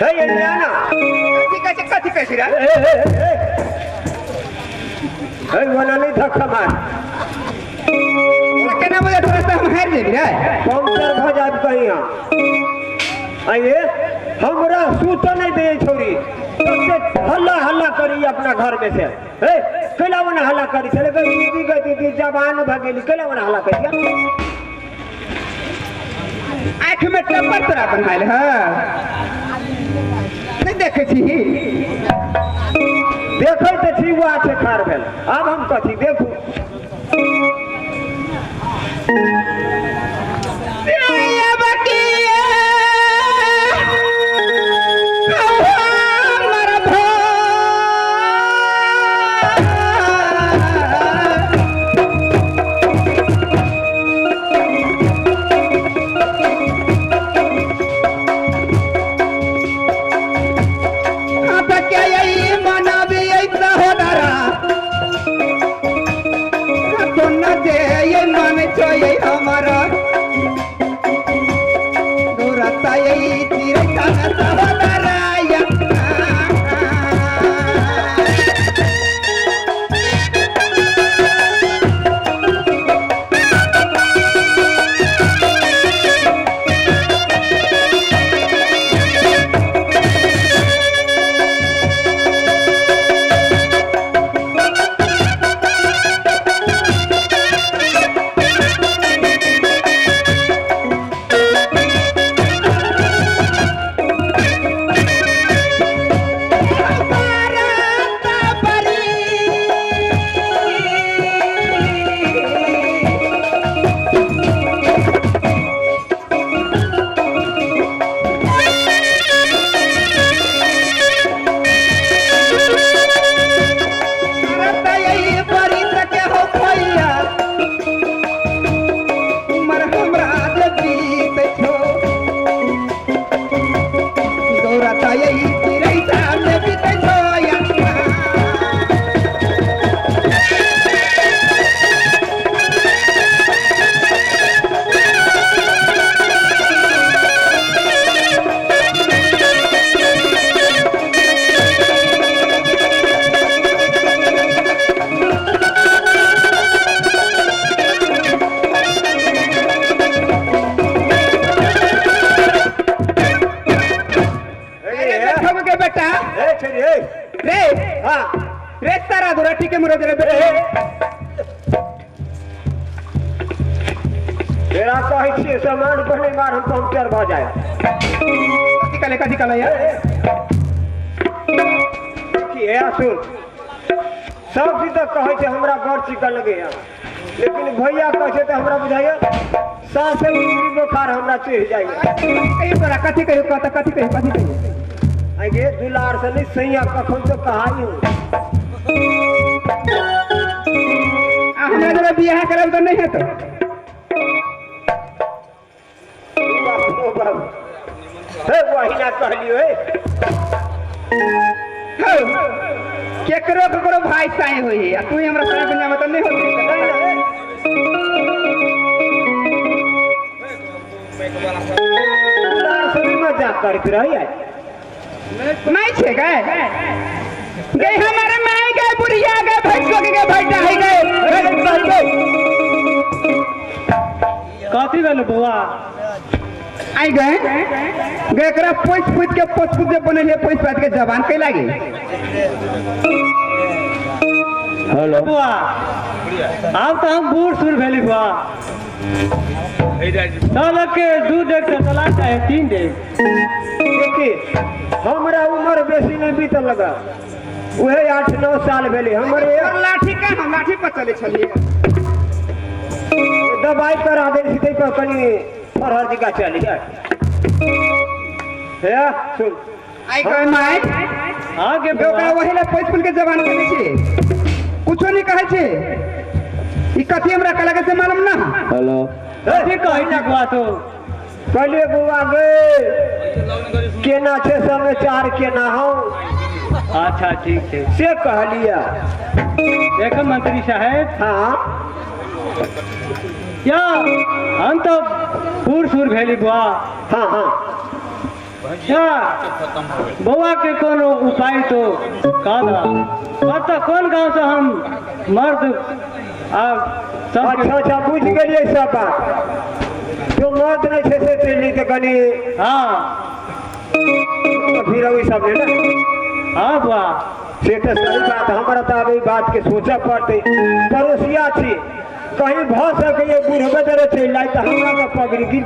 हे एने ना कथी कहै छै कथी कहै छै रे हे वाला नहीं धक्का मार केना बजे तोरा से हम हारि जेबी रे पंचर भ जाब कहीं आइए हमरा सूत नहीं दे छोरी सबसे हल्ला हल्ला करी अपना घर में से ए कैला वना हल्ला करी चले गई दीदी गई दीदी जवान भ गेली कैला वना हल्ला करी आँख में टप्पर तोरा बनायल है नहीं देखे छी देखै त छी वह छै खार भेल आब हम कथी देखू सामान पर नहीं मार हम पंक्चर भ जाए कथी कहले यार कि ए सुन सब चीज त कहै छै हमरा बड़ चिकन लगैया लेकिन भैया कहै छै त हमरा बुझाइया सासे उंगली बोखार हमरा चढ़ जाइया कहियो तोरा कथी कहियो कत कथी कहियो कथी कहियो आगे दुलार से नहीं सैया कखन तो कहाई हूं आ हमरा जरा बियाह करब त नहीं हेतौ हे वही ना कहलियो हे केकरो केकरो भाई साई होई आ तू हमरा संग दुनिया में त नहीं होती मजाक करत रही है नहीं छे गए गए हमारे माई गए बुढ़िया गए भैंसो के गए भाई डाही गए कथी भेल बौआ आई गए गए एकरा पोछ पोछ के पोछ पोछ के बनल पोछ पाछ के जबान कै लागे हेलो बुआ आब तो हम बूढ़ सूढ़ भेली बुआ चल के 2 डेग से चला चाहे 3 डेग देखी हमरा उम्र बेसी नहीं बीतल लगा उहे 8-9 साल भेले हमरे लाठी का हम लाठी पर चले छलिए दवाई करा दे छी पर कनी फरहर जी का चली गए हे सुन आई गए माई हां के ओकरा वही ले पैस पुल के जवान कहै छी कुछो नहीं कहै छी ई कथी हमरा कहलक से मालूम ना हेलो कथी कहै छी बुआ तो कहलिए बुआ गे केना छै समाचार केना हौ अच्छा ठीक छै से कहलिया देख मंत्री साहेब हां या हम तो बूढ़ सूढ़ भेली बुआ हाँ हाँ बौआ के कोनो उपाय तो कह कतऽ कोन गाँव से हम मर्द आ सब। अच्छा अच्छा बुझि गेलियै सब बात। जो मर्द नहीं छै से चलि तऽ कनि। हाँ फिर ओहि सब ने। हाँ बौआ से तऽ सही बात, हमरा तऽ आब ई बात के सोचऽ पड़तै। पड़ोसिया छी, कहीं भऽ सकैए बुढ़बे जरे चलि जाय तऽ हमरा ने पगड़ी गिर।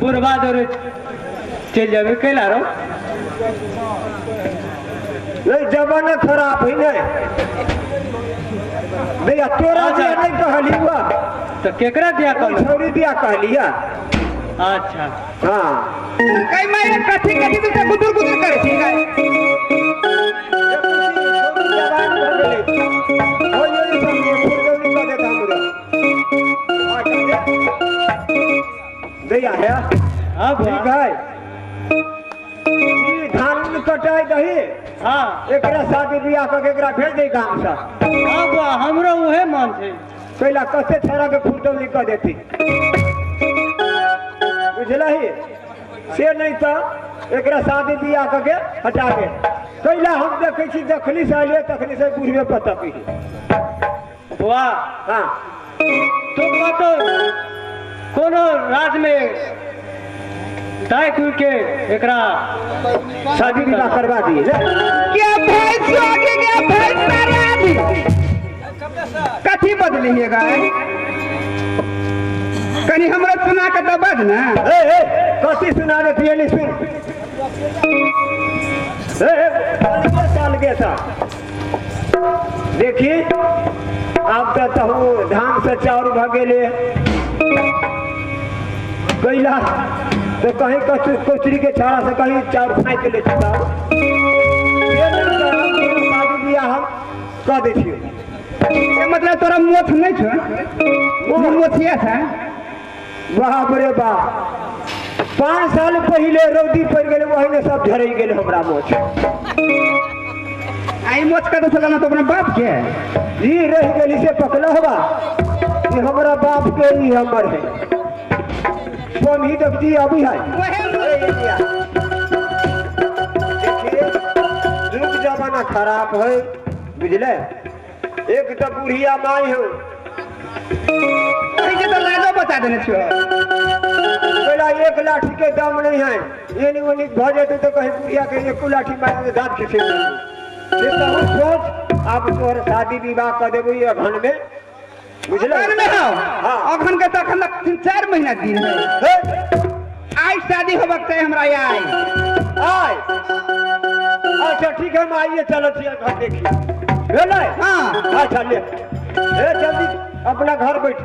बुढ़बा जरे चलि जाबे कैला रो? नहीं जमाना खराब है ने भैया। तोरा दिया नहीं कहली हुआ तो केकरा दिया कहली? छौरी दिया कहली है। अच्छा हाँ कई मारे कथी कथी तो गुदुर गुदुर करे छी गए। जवान भ गेलै हो गेलै सब फुरगौनी कऽ देता हमरा। भैया है। हाँ ठीक है, ई धान कटाई दही। हाँ एकरा शादी बियाह कऽ के एकरा भेज दे गाम से। हाँ बुआ हमरो उहे मन छै। कैला कते छोरा के फुरदौनी कऽ देती बुझलही? से नहीं तऽ एकरा शादी बियाह कऽ के हटा दे। कैला हम देखै छी जखनी से अलियै तखनी से बुढ़बे पतक। बुआ हाँ तो बुआ तो कोनो राज में ताय कुल के एकरा शादी विवाह करवा दिए। क्या भैंस आगे गया भैंस राजी कथी बदली है गाय? कनी हमरा सुना के तऽ बज ना। ए ए कथी सुनावे पियली सुन। ए ए साल के था देखी आब तऽ तहु धान से चाउर भऽ गेलै। कैला तो कहीं कचरी के छाड़ा से कहीं चाउर फाँकि ले चुका। शादी बियाह हम कह दै छियै। मतलब तोरा मोथ नहीं छौ? मोथिया था। बाप रे बाप, 5 साल पहले रौदी पड़ गेलै वही ने सब झड़ि गेलै हमरा मोछ। आई मोछ कतऽ से लेना तो अपना बाप के? ई रहि गेली से पकलहबा, ई हमरा बाप के, ई हमर है। कौन ही देखती अभी है। देखिए युग जमाना खराब है बुझले। एक तो बुढ़िया माई हो तो लाजो बता देने छो। पहला एक लाठी के दाम नहीं है, ये नहीं वो भऽ जेतै तो कहीं बुढ़िया के एक लाठी मार के दांत खींचे। से तो सोच आप तोहर शादी विवाह कर देबो अघन में बुझले? अघन में हो। हाँ अघन के तखन 3-4 महीना दिन है। आई शादी होबक चाही हमरा आई आई। अच्छा ठीक है हम आइए चलो छियै घर देखिए भेलै। हाँ अच्छा ले ए जल्दी अपना घर बैठ।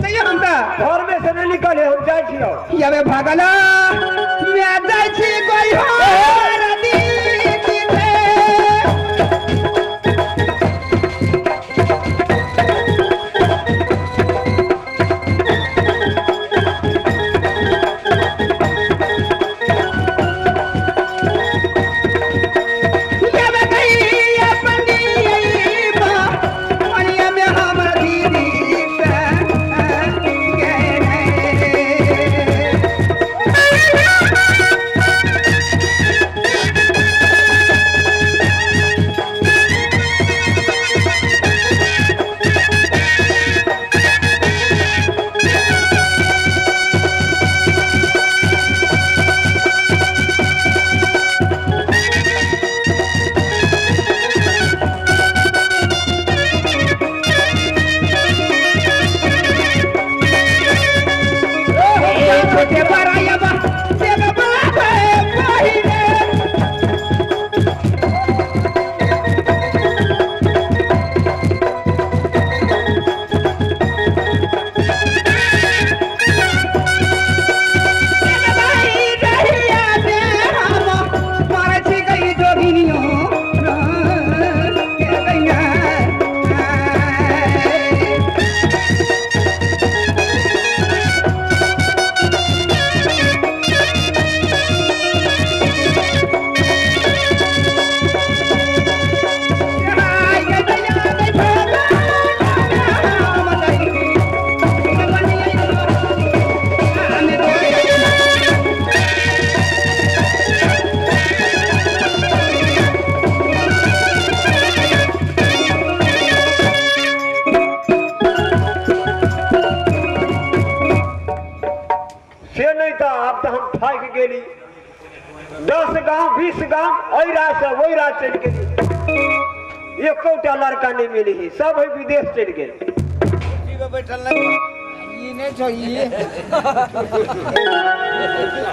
नहीं हम तो घर में से नहीं निकले, हम जाइ छियै। यबे भागला मैं जाइ छी कोई हो नहीं तो अब तो हम थाक गेली 10 गांव 20 गांव ओहि राज से ओहि राज चलि गेली एकोटा लड़का नहीं मिली ही सब है विदेश चलि गेल।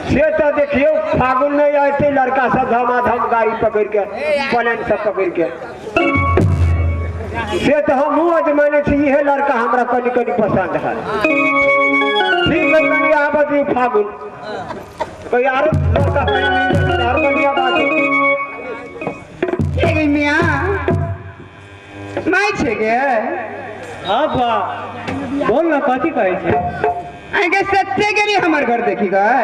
से तो देखियो फागुन नहीं आते लड़का सब धमाधम गाड़ी पकड़ के प्लेन सब पकड़ के से तो हमहूँ अजमाने छी इहे लड़का हमरा कनि कनि पसंद है। ठीक है कनि आबत फागुन कोई आरो लड़का आरो बढ़िया बात है। मियाँ माय छे गे? हाँ बा बोल ना कथी कहै छे? आगे सच्चे गेली हमर घर देखी गए।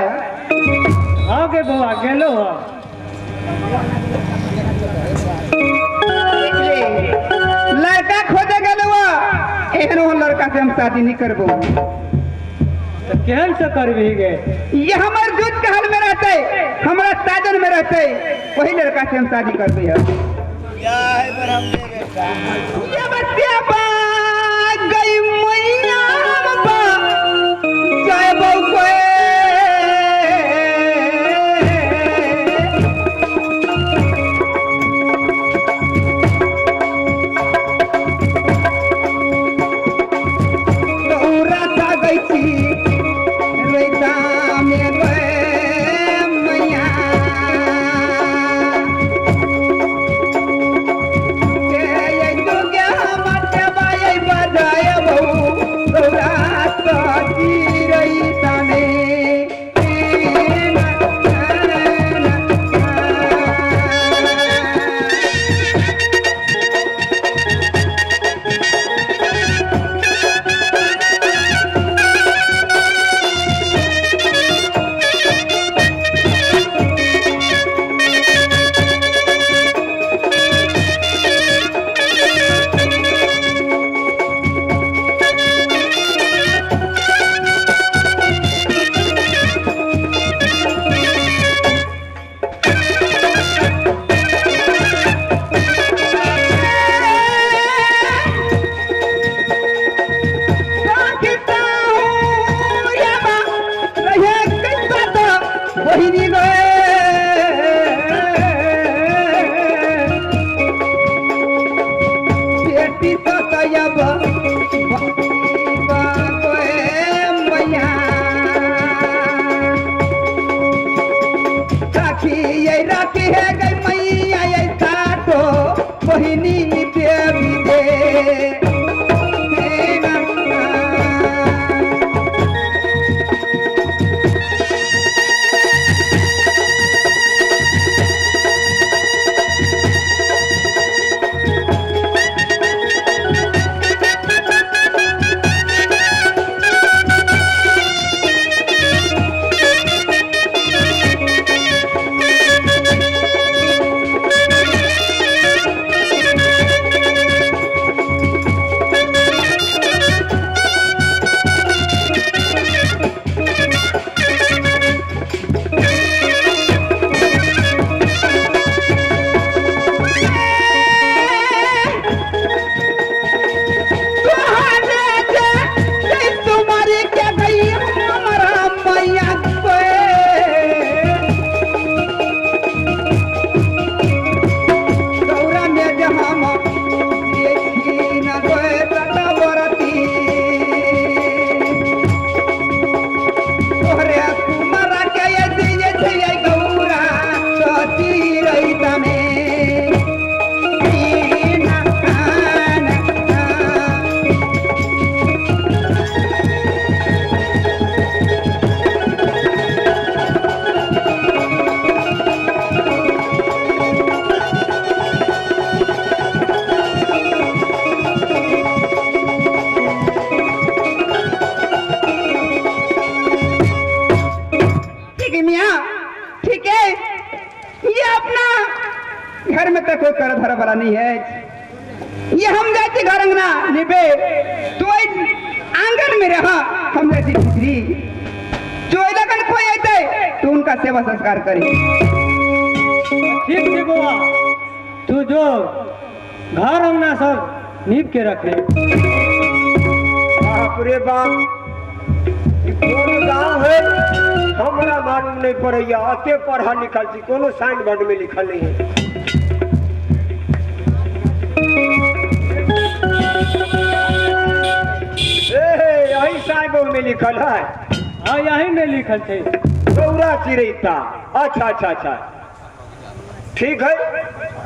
हाँ गे बौआ गेलो हो। लड़का खोजे गेलो एहन ओहन लड़का से हम शादी नहीं करबो। तो केहन से करबी गे? ये हमर दूध के हल में रहते हमरा साजन में रहते वही लड़का से हम शादी करबे। ये बच्चा बा गई मैया बा जय बऊ को घर में तो कोई कर धर वाला नहीं है। ये हम जाते घर अंगना निबे तो आंगन में रहा हम जाते खिचड़ी जो लगन कोई आते तो उनका सेवा संस्कार करे। ठीक है बुआ, तू जो घर अंगना सब नीप के रखे। बाप रे बाप, कोन गाँव है हमरा मालूम नहीं पड़ैया, अते पढ़ल लिखल छी, कोनो साइन बोर्ड में लिखल नहीं है। ए यही साइन बोर्ड में लिखल है। हाँ यही में लिखल छै गौरा चिड़ैता। अच्छा अच्छा अच्छा ठीक है,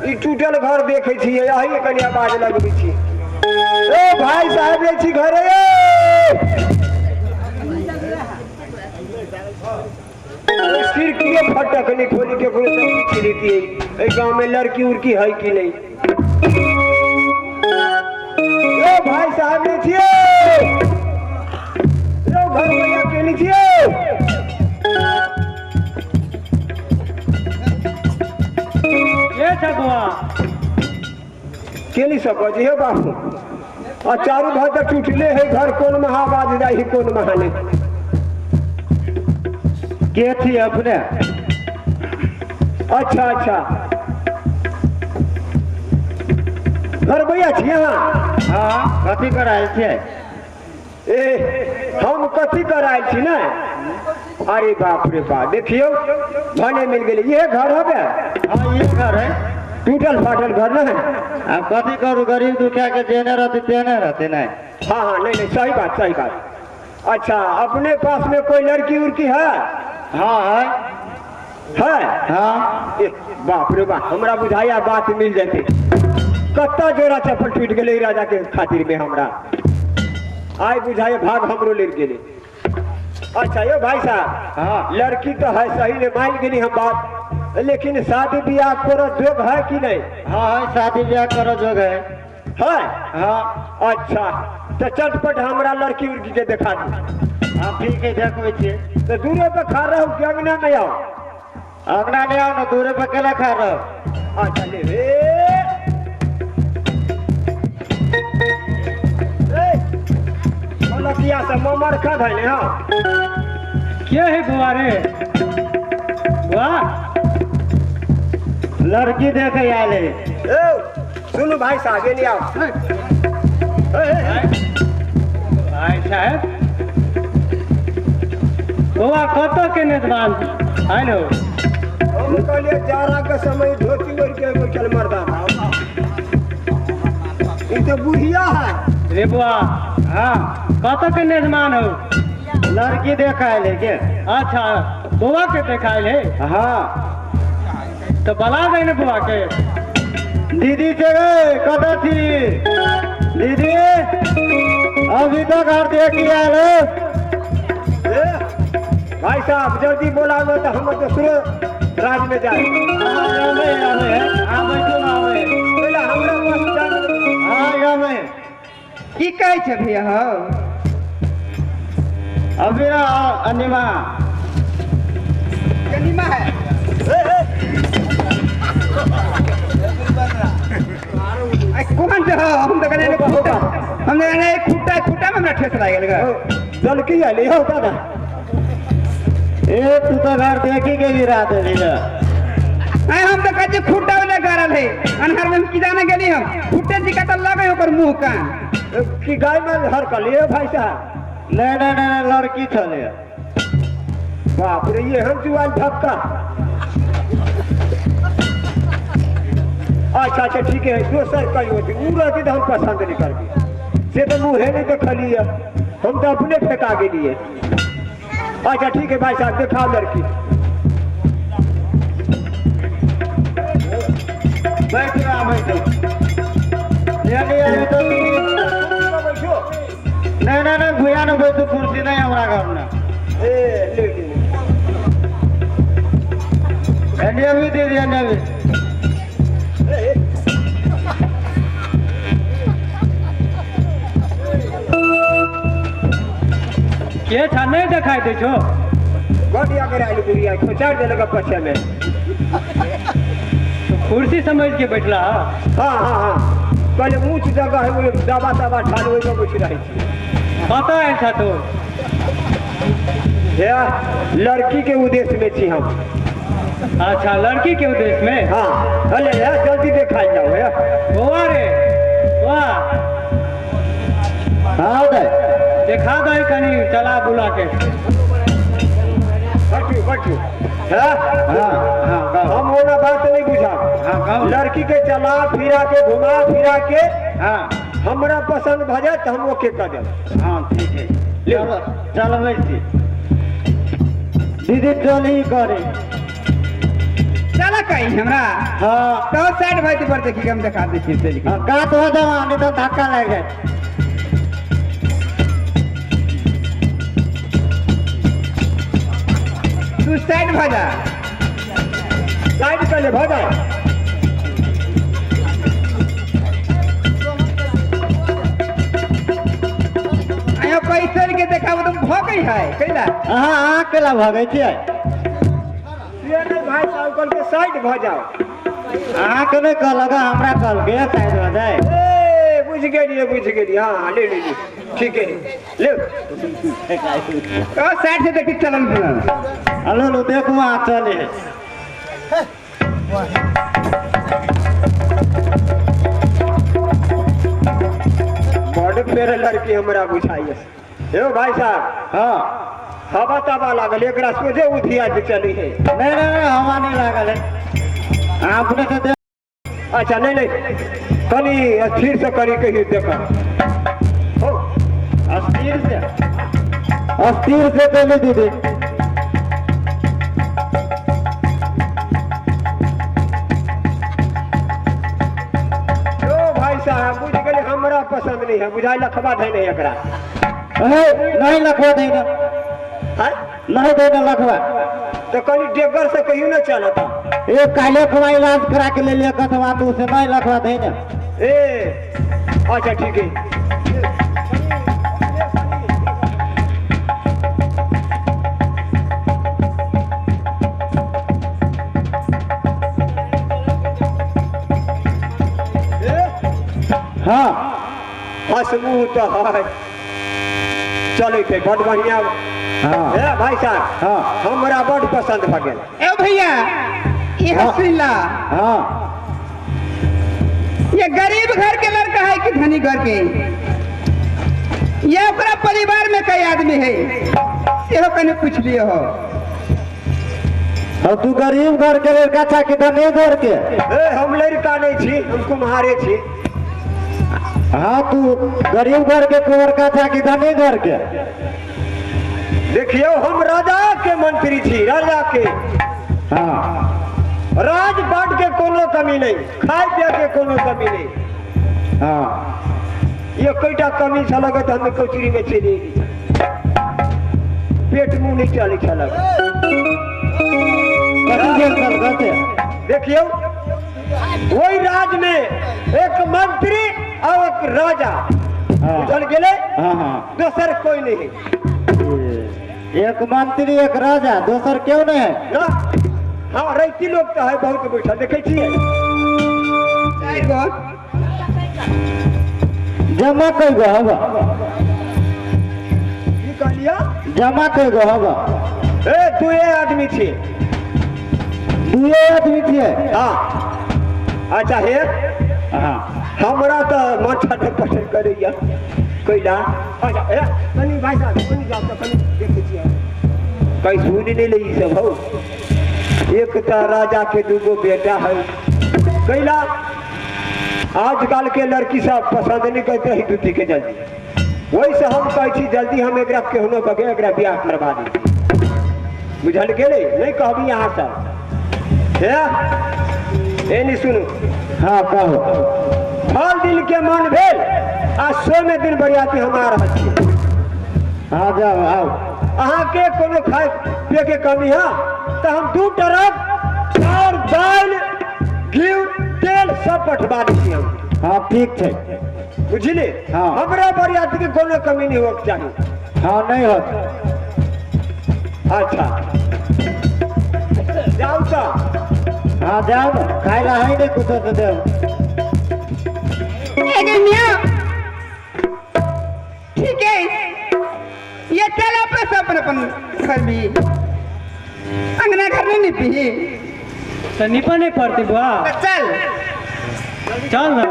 ई टूटल घर देखे छी, यही कनि आवाज लगबै छी। ए भाई साहब ले छी घरे खिड़की फटक नहीं खोली के कोनो सब पूछि लेती है गांव में लड़की उड़की है कि नहीं। ए भाई साहब ले छिए, ए घर भैया के नहीं छिए। ये छबुआ के नहीं सको जी हे बाबू, आ चारू भाई तक टूटले है घर, कोन महा आवाज जाई कोन महा नहीं। के थी अपने? अच्छा अच्छा घर भैया छी अहाँ? हाँ कथी करायल छियै? ए हम कथी करायल छी ने? अरे बाप रे बाप, देखियौ भने मिल गेलै। ये घर हबे? हाँ ये घर है, टूटल फाटल घर न है। अब कथी करू, गरीब दुखिया के जेने रहते तेने रहते नहीं। हाँ हाँ नहीं नहीं सही बात सही बात। अच्छा अपने पास में कोई लड़की उड़की है? हाँ है है। हाँ बाप रे बाप, हमरा बुझाया बात मिल जाते। कत्ता जोड़ा चप्पल टूट गेलै राजा के खातिर में हमरा, आइ बुझाया भाग हमरो ले गेलै। अच्छा यो भाई साहब, हाँ लड़की तो है सही ने मान गेली हम बात, लेकिन शादी ब्याह करो जोग है कि नहीं? हाँ है, शादी ब्याह करो जोग है। है? हाँ। अच्छा तो चटपट हमरा लड़की उड़की के देखा दी। हाँ ठीक है देखबै छियै। तो दूरे पे खा रहा हूँ कि अंगना में आओ? अंगना नहीं आओ ना, दूरे पे केला खा रहा हूँ। अच्छा ले लकिया से ममर खा धैले। हाँ के है बुआ रे? वाह लड़की देखे आयल है। ए सुनो भाई साहब ले आओ। भाई साहब बुआ कत के नेतवान आयल हो? हम कहलिए जाड़ा के समय धोती ओढ़ के बैठल मर्दा ई तो बुढ़िया है रे बुआ। हाँ कत के नेजमान हो? लड़की देखायल है के? अच्छा बुआ के देखायल है? हाँ तो बला दे ने बुआ के। दीदी से गए कत थी दीदी? अभी तो घर देख आयल है। भाई साहब जल्दी बोलावे तो हम दूसरे राज में जाए। आवे आवे आवे क्यों आवे? पहले हमरा पास जान। हाँ आवे। की कहै छै भैया? हो अभी ना अनिमा कनिमा है। कोन से हो? हम तो कने खूटा, हम कने खूटा खूटा में हमरा ठेस लागि गेल। लड़की आइले हो दादा। ए तू तो घर देखी के भी रात है। आय हम तो कहै खूटा वाला गारल है, अनहर में की जाने गेली हम खूटे जी का त लगे ओकर मुंह कान की गाय में हर कलिए भाई साहब। नहीं नहीं नहीं लड़की छले। बाप रे ये हम जुआन धक्का। अच्छा अच्छा ठीक है, दोसर कहीं होती ऊ रहती तो हम पसंद नहीं करती, से तो मुँह नहीं देखलिए हम तो अपने फेंका गेलिए। अच्छा ठीक है भाई साहब दिखाओ लड़की। बैठ रहा बैठो। नहीं नहीं नहीं भैया ने बैठो, कुर्सी नहीं हमारा घर में। ए ले ले भी दे दिया ने भी। के छा नहीं दिखाई दे छो? गोटिया के आइल बुढ़िया खोचार देलक पछे में। तो कुर्सी समझ के बैठला। हाँ हाँ हाँ पहले ऊंच जगह है वो दबा दबा ठाल ओइ में बैठ रही छी। कत आयल छ तू? हे लड़की के उद्देश्य में छी हम। अच्छा लड़की के उद्देश्य में? हाँ अरे यार जल्दी देखाई जाओ। वाह रे वाह। हाँ दे देखा दही कनी चला बुला के। बैठू बैठू। हाँ हाँ हम वो ना बात नहीं बुझा। हाँ लड़की के चला फिरा के घुमा फिरा के हाँ हमरा पसंद भ जाए तो हम ओके कर देब। हाँ ठीक है चलो चलबै छी दीदी। चल ही करे चला कहीं हमरा। हाँ तो साइड भाई पर देखी हम देखा दै छी चल के। हाँ कात हो जावा नहीं तो धक्का लग जाए। तू साइड भ जा। साइड कर ले भ जाए। आयो पैसा के देखाबो तो भगै है कैला। हां हां केला भगै छियै ये भाई साहब कल के साइड भ जाओ। अहाँ के नहीं कहलक हमरा कहलकै साइड भ जाए। ए बुझ गेलियै बुझ गेलियै। हां ले ले ले ठीक है ले। तो साइड से देखी चलन बुलन। हेलो लो देखू अहाँ चले। बड़ पेड़ लड़की हमरा बुझाइए। यो भाई साहब। हाँ हवा तवा लागल एकरा सोझे उधिया के चली है। नहीं नहीं नहीं हवा नहीं लागल है अपने से देख। अच्छा नहीं नहीं कनी स्थिर से करी कही देखा हो अस्थिर से अस्थिर से चली दीदी। यो भाई साहब बुझ गेलै हमरा पसंद नहीं है बुझाइ लखबा धै नहीं एकरा। नहीं लखवा दे ना नहीं दे ना लखवा तो कनी डेगर से कहियो ना चलता। ए काले खवा इलाज करा के ले लिया कथवा तो उसे नहीं लखवा दे ना। ए अच्छा ठीक है। हाँ हसमुँह तो है चले थे बड़ बढ़िया। हाँ ए भाई साहब। हाँ हमरा बड़ पसंद भ गेल। ए भैया ये हसीला। हाँ ये गरीब घर के लड़का है कि धनी घर के? ये ओकरा परिवार में कई आदमी है सेहो कने पूछ लियो हो। और तू गरीब घर के लड़का छा कि धनी घर के? ए हम लड़का नहीं छी हम कुम्हारे छी। हाँ तू गरीब घर के कुंवर था कि धनी घर के? देखियो हम राजा के मंत्री छी राजा के। हाँ राजपाट के कोनो कमी नहीं खाए पिए के कोनो कमी नहीं। हाँ ये कईटा कमी छलक तो हम कचरी में चली पेट मुँह नहीं चले छलक। देखियो वही राज में एक मंत्री और एक राजा बुझल गेलै। हाँ हाँ दोसर कोई नहीं। एक मंत्री एक राजा दोसर क्यों नहीं है ना? हाँ रैती लोग तो है बहुत बैठल देखे छियै। जमा कई गो हवा की कहलिया? जमा कई गो हवा? ए दुए आदमी छियै। दुए आदमी छियै? हाँ अच्छा हे हाँ हमरा तो मन ठंडा पसंद करैया कैला। अच्छा ए कनी भाई साहब कनी जाओ तो कनी देखै छियै कहीं सुनि नहीं ले ई सब हो। एक तो राजा के दूगो बेटा है कैला। आजकल के लड़की सब पसंद नहीं करते है दूती के जल्दी। वही से हम कहै छी जल्दी हम एकरा केहनो कऽ एकरा बियाह करवा दी। बुझल गेलै? नहीं कहबी अहाँ सब। हे ए नहीं सुनू। हाँ कहो। फल दिन के मन भेल आ सोमे दिन बरियाती हम आ रहल छी। हाँ जाओ आओ। अहाँके कोनो खाए पिए के कमी है तो हम 2 ट्रक चाउर दालि घी तेल सब पठवा दै छी हम। हाँ ठीक है बुझली। हाँ हमरा बरियाती के कोनो कमी नहीं होके चाही। हाँ नहीं होत। अच्छा जाऊ तो। हाँ जाओ ना खाए ला है नहीं कुछ तो देव। मियाँ ठीक है ये चल अपना सब अपन अपन घर भी अंगना घर नहीं निपी तो निपा नहीं पड़ती बुआ। चल चल ना।